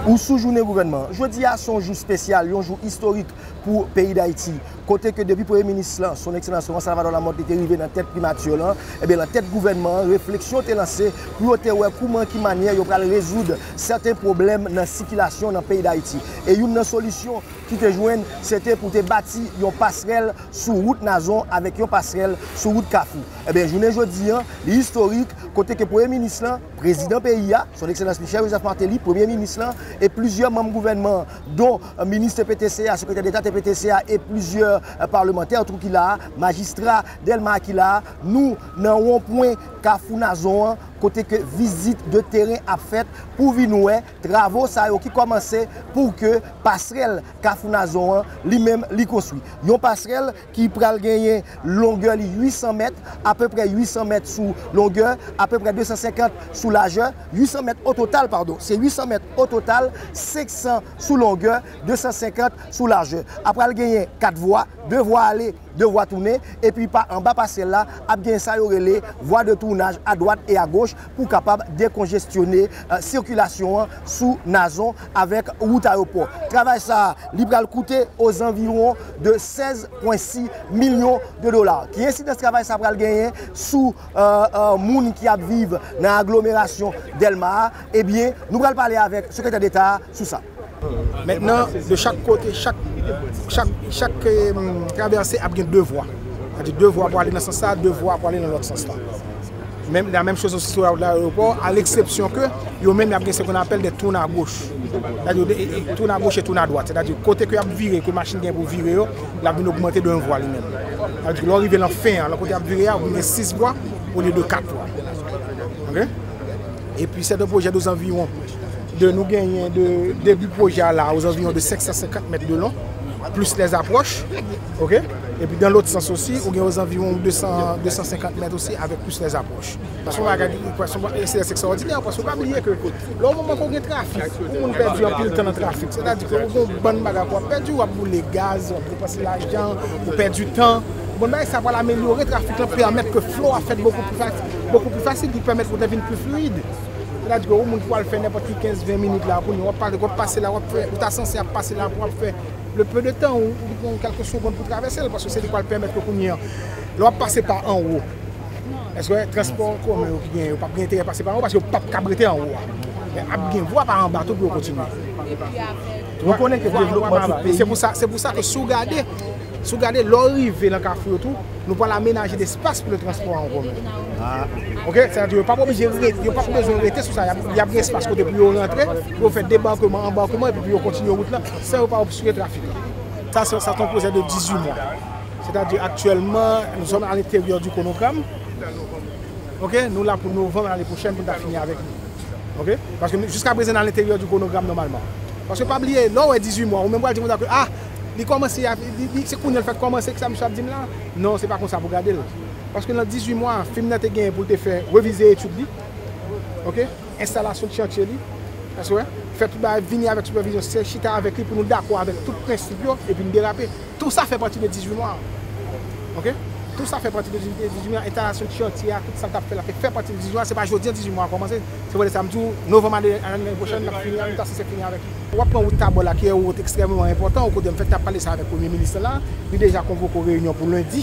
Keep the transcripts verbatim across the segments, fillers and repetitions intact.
Ou sou jounen gouvènman an. Jodi a se yon jou espesyal, yon jou istorik pou peyi Dayiti. Kote ke depi Premye Minis lan, Son Ekselans Laurent Salvador Lamothe, li te rive nan tèt primati lan, ebyen nan tèt gouvènman an, refleksyon te lanse pou yo te wè kouman, ki manyè yo pral rezoud sèten pwoblèm nan sikilasyon nan peyi Dayiti. E youn nan solisyon ki te jwenn, se te pou te bati yon pasrèl sou wout Nazon avèk yon pasrèl sou wout Kafou. Ebyen, jounen jodi an, li istorik, kote ke Premye Minis lan, Prezidan peyi a, Son Ekselans Michel Joseph Martelly, Premye Minis lan, e plizyè manm gouvènman an, don, eh, minis T P T C a, sekretè deta T P T C a, e plizyè, eh, palmantè tou ki la a, majistra Dèlma ki la a, nou nan wonpwen Kafou Nazon an, kote ke vizit de teren ap fèt pou vin wè travo sa yo ki kòmanse pou ke pasrèl Kafou Nazon an, li menm, li konstwi. Yon pasrèl ki pral genyen longè li uit san mèt, apeprè uit san mèt sou longè, apeprè de san senkant sou lajè, uit san mèt o total, padon, se uit san mèt o total, senk san sou longè, de san senkant sou lajè. Ap pral genyen kat vwa, de vwa ale, de vwa tounen, epi pa anba pasrèl la, ap gen sa yo rele vwa de tounaj adwat e agoch pou kapab dekonjesyone, eh, sikilasyon an sou Nazon avèk wout Ayewopò. Travay sa a, li pral koute ozanviwon de sèz pwen sis milyon de dola. Ki ensidans travay sa a pral genyen sou, eh, eh, moun ki ap viv nan aglomerasyon Dèlma a? Ebyen, nou pral pale avèk sekretè deta a sou sa. Mentnan, de chak kote, chak, chak, chak, eh, travèse ap gen de vwa. Sètadi de vwa pou ale nan sans sa, de vwa pou ale nan lòt sans la. Menm, la menm choz osi sou la wout Ayewopò, a leksepsyon ke yo menm y ap gen ce qu'on appelle des tourne à gauche. Sètadi, e, e, tourne à gauche et tourne à droite. Sètadi, kote ke y ap vire, ke machin gen pou vire yo, l ap vin ogmante de yon vwa li menm. Sètadi, lè w rive nan fen an, lè kote y ap vire a, ou vin gen sis vwa olye de kat vwa. Oke? Epi, c'est un projet d'environ de nou genyen de debi pwojè a la, aux environs de senk san senkant mèt de long, plus les approches, oke? Epi dans l'autre sens aussi, ou gen aux environs de san, de san senkant mèt aussi avec plus les approches. Paske w pa gade, paske w pa, e se ekstraòdinè, paske w pa bliye ke lè w moman ke w gen trafik, yon moun pèdi anpil tan nan trafik, sètadi ke ou gen yon bann bagay ke w ap pèdi, w ap boule gaz, w ap depanse lajan, ou pèdi tan. Bon, bagay sa pral amelyore trafik lan, pèmèt ke flow a fèt bokou pli fasil, bokou pli fasil, ki pèmèt wout lan vin pli fluid. Sètadi ke yon moun pou al fè nenpòt ki kenz ven minit la, kounye a w ap pale, w ap pase la, w ap fè, ou ta sanse ap pase la, w ap fè le peu de temps, ou, ou pran kèlke segonn pou travèse l, paske se li k pral pèmèt ke kounye a, lè w ap pase pa anwo, èske transpò an komen yo ki genyen, yo p ap gen enterè pase pa anwo, paske yo p ap kab rete anwo a. Men ap gen vwa pa anba tou pou yo kontinye. Nou konnen ke devlopman tout peyi. Se pou sa, se pou sa ke si w gade, si w gade, lè w rive nan kafou yo tou, nou pral amenaje de espas pou le transpò an komen. Ah, ok. Oke? Sètadi, yo p ap oblije rete, yo p ap bezwen rete sou sa. Y ap, y ap gen espas kote pou yo rantre, pou yo fè debarkeman, anbarkeman, epi pou yo kontinye wout lan, san yo pa obstrye trafik la. Sa, se, sa, se yon pwojè de dizuit mwa. Sètadi, aktyèlman, nous sommes à l'intérieur du chronogramme. Oke? Nou la pou novanm lane pwochèn pou n ta fini avèk li. Oke? Paske nou, jiska prezan, n a l'intérieur du chronogramme nòmalman. Paske pa bliye, lè w wè dizuit mwa, ou menm pral di konsa ke, ah, li kòmanse, li, li, se kounye a l fèk kòmanse, ki sa misye ap di m la? Non, se pa konsa pou gade l. Paske nan dizuit mwa, fim nan te genyen pou l te fè, revize etid li. Oke? Enstalasyon chantye li. Èske w wè? Fè tout bagay, vini avèk sipèvizyon, se chita avèk li pou nou dakò avèk tout prensip yo, epi n derape. Tou sa fè pati de dizuit mwa. Oke? Tou sa fè pati de dizuit mwa. Enstalasyon chantye a, tout sa l t ap fè la, te fè pati de dizuit mwa. Se pa jodi a dizuit mwa a kòmanse. Se vre sa m di w, novanm ane, ane pwochèn, n ap fini, nou ta sanse fini avèk li. W ap pran wout Tabò la, ki yon wout ekstrèmeman enpòtan, kote m fèk t ap pale sa avèk Premye Minis la. Li deja konvoke yon reyinyon pou lendi,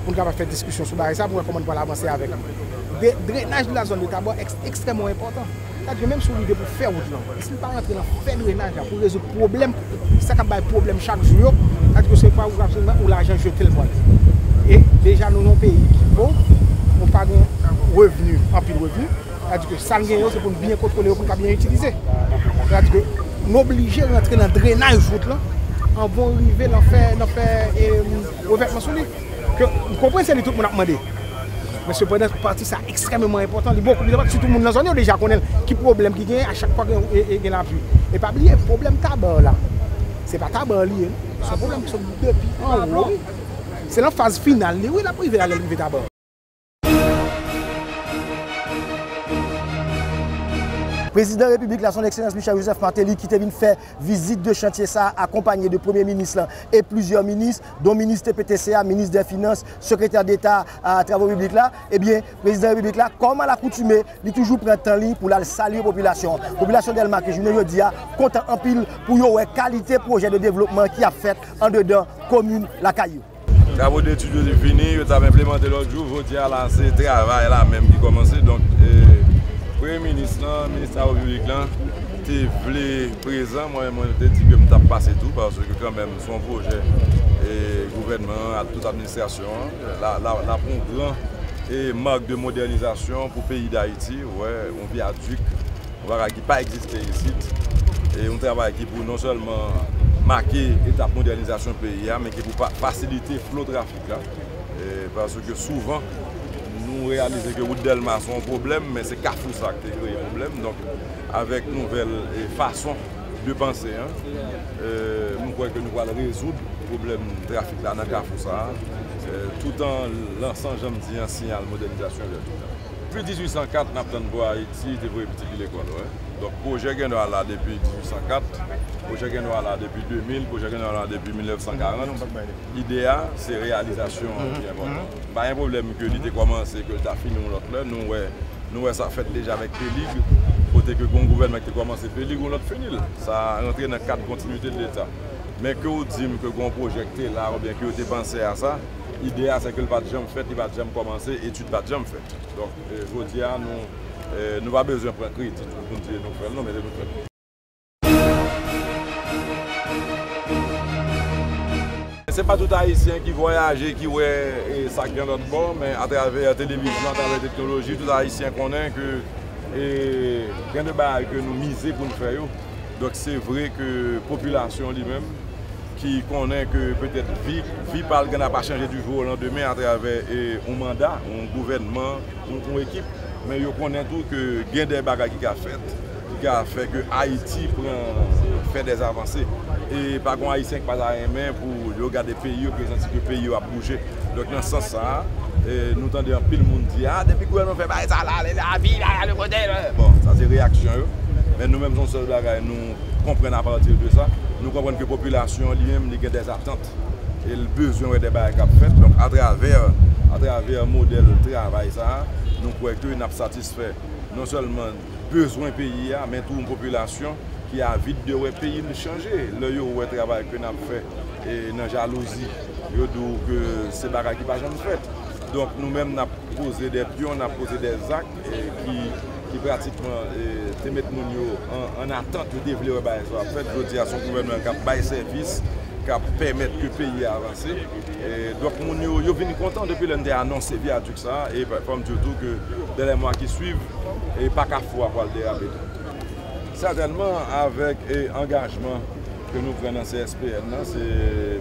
pou n kapab fè diskisyon sou bagay sa, pou n wè kòman n pral avanse avèk li. Dre-, drenaj de la zòn de Tabò èks-, ekstrèmeman enpòtan. Sètadi, menm si w rive pou fè wout lan, e si l pa rantre nan fè drenaj la pou rezoud pwoblèm, sa k ap bay pwoblèm chak jou yo, sètadi ke se pa ou, ou lajan jete l pwale. E deja nou nan yon peyi ki pòv, nou pa gen revni, anpil revni, sètadi ke sa n gen yo, se pou n byen kontwole yo, pou n ka byen itilize. Sètadi ke n oblije rantre nan drenaj wout lan, anvan w rive nan fè, nan fè, e, revètman sou li. Ke m konprann se li tout moun ap mande. Men sepandan, pati sa ekstrèmeman enpòtan, li bokou plis enpòtan, sitou moun nan zòn yo deja konnen l, ki pwoblèm ki genyen a chak fwa gen, e, e, gen lapli. E pa bliye, pwoblèm Tabò la, se pa Tabò li ye, non. Se yon pwoblèm ki sot depi anwo, wi. Se nan faz final li, wi, l ap rive a, lè l rive Tabò. Prezidan Repiblik la, Son Ekselans Michel Joseph Martelly, ki te vin fè vizit de chantye sa a, akonpanye de Premye Minis lan e plizyè minis, dont minis T P T C a, minis dè Finans, sekretè deta a Travo Piblik la, ebyen, Prezidan Repiblik la, kòm alakoutime, li toujou pran tan li pou l al salye popilasyon an. Popilasyon Dèlma ke jounen jodi a kontan anpil pou yo wè kalite pwojè de devlopman ki ap fèt andedan komin lakay yo. Travo detid yo te fini, yo t ap enplimante lòt jou, jodi a la se travay la menm ki kòmanse. Donk, e, Premye Minis lan, Minis Travo Piblik lan, te vle prezan, mwen, mwen te di ke m t ap pase tou, paske kanmenm se yon pwojè, e, gouvènman an, ak tout administrasyon an, la, la, la pran yon gran, e, mak de modènizasyon pou peyi Dayiti, wè, yon vyadik, yon bagay ki pa egziste isit, e yon travay ki pou non sèlman make etap modènizasyon peyi a, men ki pou pa, fasilite flo trafik la. E, paske souvan, nou reyalize ke wout Dèlma se yon pwoblèm, men se kafou sa a ki te kreye pwoblèm. Donk, avèk nouvèl, e, fason de panse an, e, m kwè ke nou pral rezoud pwoblèm trafik la nan kafou sa a, e, tout an lansan, jan m di, yon siyal modènizasyon vè tout la. Depi dizuit san kat, n ap tann pou Ayiti te voye pitit li lekòl, wi. Donk, pwojè Gen Dwa la depi dizuit san kat, pwojè Gen Dwa la depi de mil, pwojè Gen Dwa la depi mil nèf san karant. Ide a, se reyalizasyon an ki enpòtan. M pa gen pwoblèm ke li te kòmanse, ke l ta fini yon lòt lè. Nou wè, nou wè sa fèt deja avèk Pelig, kote ke gen yon gouvènman ki te kòmanse Pelig, yon lòt fini l. Sa rantre nan kad kontinite de Leta. Men ke w di m ke gen yon pwojè ki te la, oubyen ke yo te panse a sa, ide a, se ke l pa t janm fèt, li pa t janm kòmanse, etid pa t janm fèt. Donk, e, jodi a, nou, e, nou pa bezwen pran kredi tou pou n di nou fè l, non, men nou fè l. Se pa tout Ayisyen ki vwayaje, ki wè, e, sa k gen lòt bò, men atravè televizyon, atravè teknoloji, tout Ayisyen konnen ke, e, gen de bagay ke nou mize pou n fè yo. Donk, se vre ke popilasyon li menm, ki konnen ke petèt vi, vi pa l gen pa chanje du jour au lendemain atravè, e, yon manda, yon gouvènman, yon, yon ekip, men yo konnen tou ke gen de bagay ki ka fèt, ki ka fè ke Ayiti pran, fè de avanse. E pa gen Ayisyen ki pa ta renmen pou yo gade peyi yo, ke yo santi ke peyi yo ap bouje. Donk, nan sans sa a, e, nou tande anpil moun di, "A, depi gouvènman fè bagay sa la, le, lavi la, le kote la." Bon, sa se reyaksyon yo. Men nou menm, se yon sèl bagay, nou konprann apati de sa. Nou konprann ke popilasyon li menm, li gen de atant. E l bezwen wè de bagay k ap fèt. Donk, atravè, atravè modèl travay sa a, nou kwè ke n ap satisfè non sèlman bezwen peyi a, men tou yon popilasyon ki avid de wè peyi l chanje. Lè yo wè travay ke n ap fè, e, nan jalouzi, yo di w ke se bagay ki pa janm fèt. Donk, nou menm, n ap poze de pyon, n ap poze de zak, e, ki, ki pratikman, e, te met moun yo an, an atant, yo te vle wè bagay sa ap fèt. Jodi a, se yon gouvènman k ap bay sèvis, k ap pèmèt ke peyi a avanse. E, donk, moun yo, yo vin kontan depi lè n te anonse vyadik sa a, e fò m di w tou ke dans les mois qui suivent, e pa Kafou a pral derape tou. Sètènman, avèk, e, angajman ke nou pran nan C S P N nan, se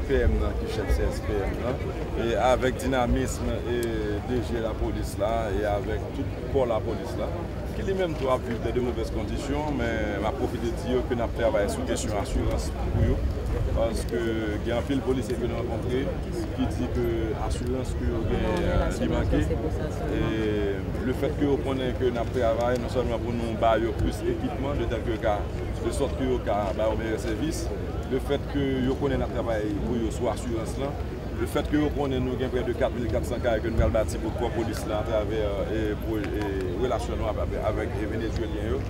P M nan ki chèf C S P N nan, e avèk dinamism e D G lapolis la, e avèk tout kò lapolis la, ki li menm tou ap viv dans de mauvaises conditions, men m ap pwofite di yo ke n ap travay sou kesyon asirans pou yo, paske gen anpil polisye ke nou rankontre ki di ke asirans ke yo gen, e, li manke. E le fèt ke yo konnen ke n ap travay non sèlman pou nou ba yo plis ekipman, de tèl ke ka, de sòt ke yo ka ba yo meyè sèvis, le fèt ke yo konnen n ap travay pou yo sou asirans lan, le fèt ke yo konnen nou gen prè de kat mil kat san kay ke nou pral bati pou kò polis la atravè, e, pou, e, relasyon nou avè-, avèk, e, Venezuelyen yo,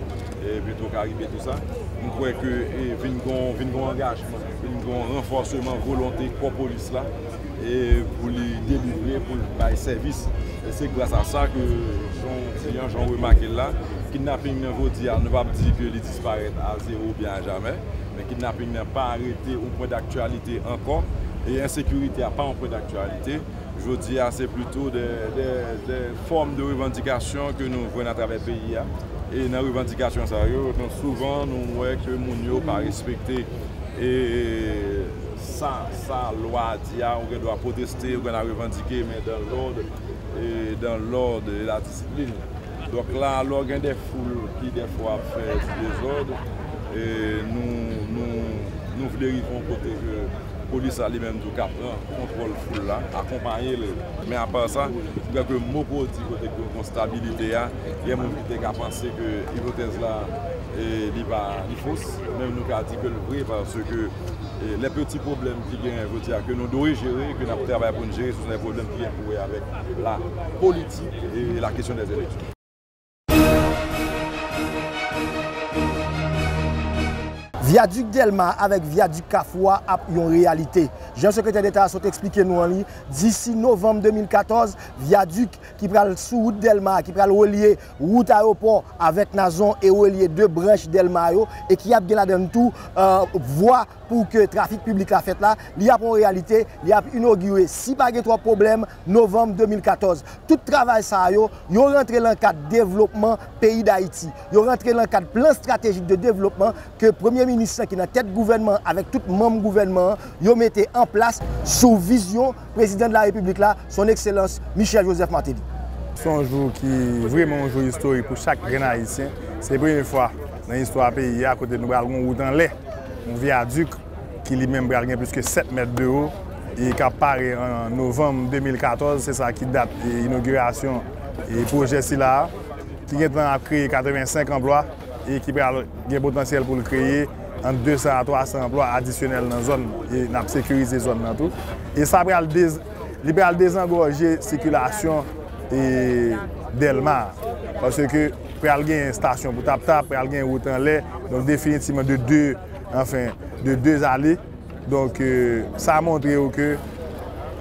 e, Petro Caribe, tou sa, m kwè ke, e, vin gon, vin gon angajman, vin gon ranfòseman volonte kò polis la, e, pou li delivre, pou l bay sèvis. E se gras a sa ke, jan w di an, jan w remake l la, kidnaping nan jodi a, nou p ap di ke li disparèt a zewo oubyen a jamè, men kidnaping nan pa rete yon pwen daktyalite ankò, e ensekirite a pa yon pwen daktyalite. Jodi a, se plito de, de, de fòm de revandikasyon ke nou jwenn atravè peyi a. E nan revandikasyon sa yo, nou, souvan, nou wè ke moun yo pa respekte, e, sa, sa lwa a di a, ou gen dwa pwoteste, ou gen dwa revandike, men dans l'ordre, e, dans l'ordre et la discipline. Donk la, lè w gen de foul ki dèfwa ap fè ti dezòd, e nou, nou, nou vle rive yon kote ke Polis la li menm tou ka pran kontwòl foul la, akonpaye l. Men apa sa, m kwè ke Mokodi kote ke yon stabilite a, gen moun ki te ka panse ke ipotèz la, e, li pa, li fos. Men nou ka di ke l vre, paske, e, lè peti pwoblèm ki genyen jodi a, ke nou dwe jere, ke n ap travay pou n jere, se de pwoblèm ki gen pou wè avèk la politik e la kesyon dè eleksyon. Vyadik Dèlma avèk vyadik Kafou a ap yon reyalite. Jan sekretè deta a sot eksplike nou an li, disi novanm de mil katòz, vyadik ki pral sou wout Dèlma, ki pral relye wout ayewopò avèk Nazon e relye de branch Dèlma yo, e ki ap gen ladan l tou, e, vwa pou ke trafik piblik la fèt la, li ap yon reyalite, li ap inogire, si pa gen twòp pwoblèm, novanm de mil katòz. Tout travay sa yo, yo rantre lan kad devlopman peyi Dayiti. Yo rantre lan kad plan estratejik de devlopman ke Premye Minis lan ki nan tèt gouvènman an avèk tout manm gouvènman an, yo mete an plas sou vizyon Prezidan de la Repiblik la, Son Ekselans Michel Joseph Martelly. Se yon jou ki vrèman yon jou istorik pou chak grenn Ayisyen. Se premye fwa nan istwa peyi a kote nou pral gen yon wout anlè, yon vyadik ki li menm pral gen plis ke sèt mèt de wo e k ap pare an novanm de mil katòz, se sa ki dat, e, inogirasyon, e, pwojè sila a, ki gentan ap kreye katrevensenk anplwa e ki pral gen potansyèl pou l kreye ant de san a twa san anplwa adisyonèl nan zòn nan, e n ap sekirize zòn nan tou. E sa pral dez-, li pral dezangòje sikilasyon, e, Dèlma, paske pral gen estasyon pou tap-tap, pral gen wout anlè, donk definitivman de de, anfen, de de zale. Donk, e, sa montre w ke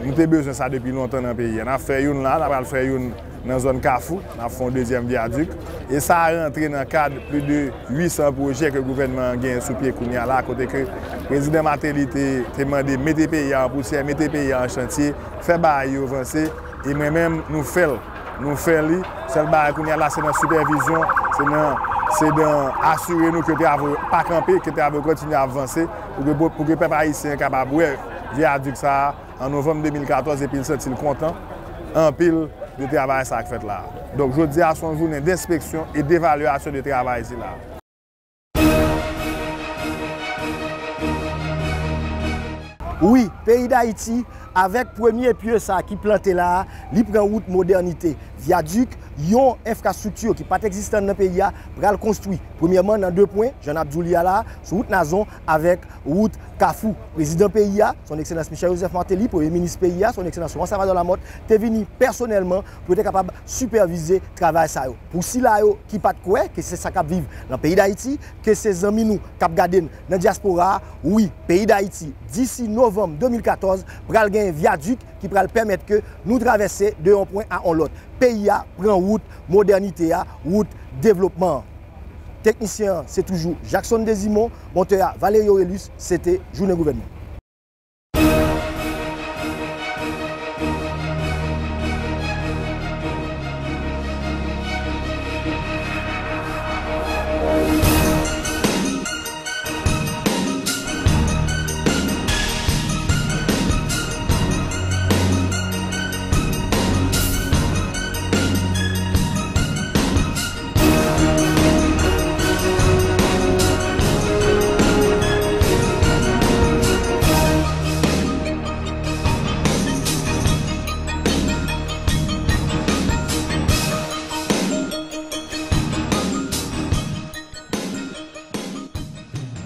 nou te bezwen sa depi lontan nan peyi a. N ap fè youn la, n ap pral fè youn nan zòn Kafou, n ap fè yon dezyèm vyadik. E sa a rantre nan kad plis de uit san pwojè ke gouvènman an genyen sou pye kounye a la, kote ke Prezidan Martelly te, te mande mete peyi a an pousyè, mete peyi a an chantye, fè bagay yo vanse. E mwen menm, nou fè l. Nou fè li. Sèl bagay kounye a la, se nan sipèvizyon, se nan, se nan asire nou ke travay yo pa kanpe, ke travay yo kontinye ap vanse, pou ke, pou ke pèp ayisyen an kapab wè vyadik sa a an novanm de mil katòz, epi l santi l kontan anpil de travay sa a k fèt la a. Donk, jodi a, se yon jounen denspeksyon e devalyasyon de travay sila a. Wi, peyi Dayiti, avèk premye pye sa a ki plante la a, li pran wout modènite. Vyadik, yon enfrastrikti ki pa t egzistan nan peyi a, pral konstwi. Premyèman, nan de pwen, jan n ap di w li a la a, sou wout Nazon avèk wout Kafou. Prezidan peyi a, Son Ekselans Michel Joseph Martelly, Premye Minis peyi a, Son Ekselans Juan Salvador Lamothe, te vini pèsonèlman pou yo te kapab sipèvize travay sa yo. Pou sila yo ki pa t kwè ke se sa k ap viv nan peyi Dayiti, ke se zanmi nou k ap gade n nan dyaspora a, wi, peyi Dayiti, disi novanm de mil katòz, pral gen vyadik ki pral pèmèt ke nou travèse de yon pwen a yon lòt. Peyi a pran wout modènite a, wout devlopman an. Teknisyen an, se toujou Jackson Desimon, montè a, Valery Aurelius, se te Jounen Gouvènman.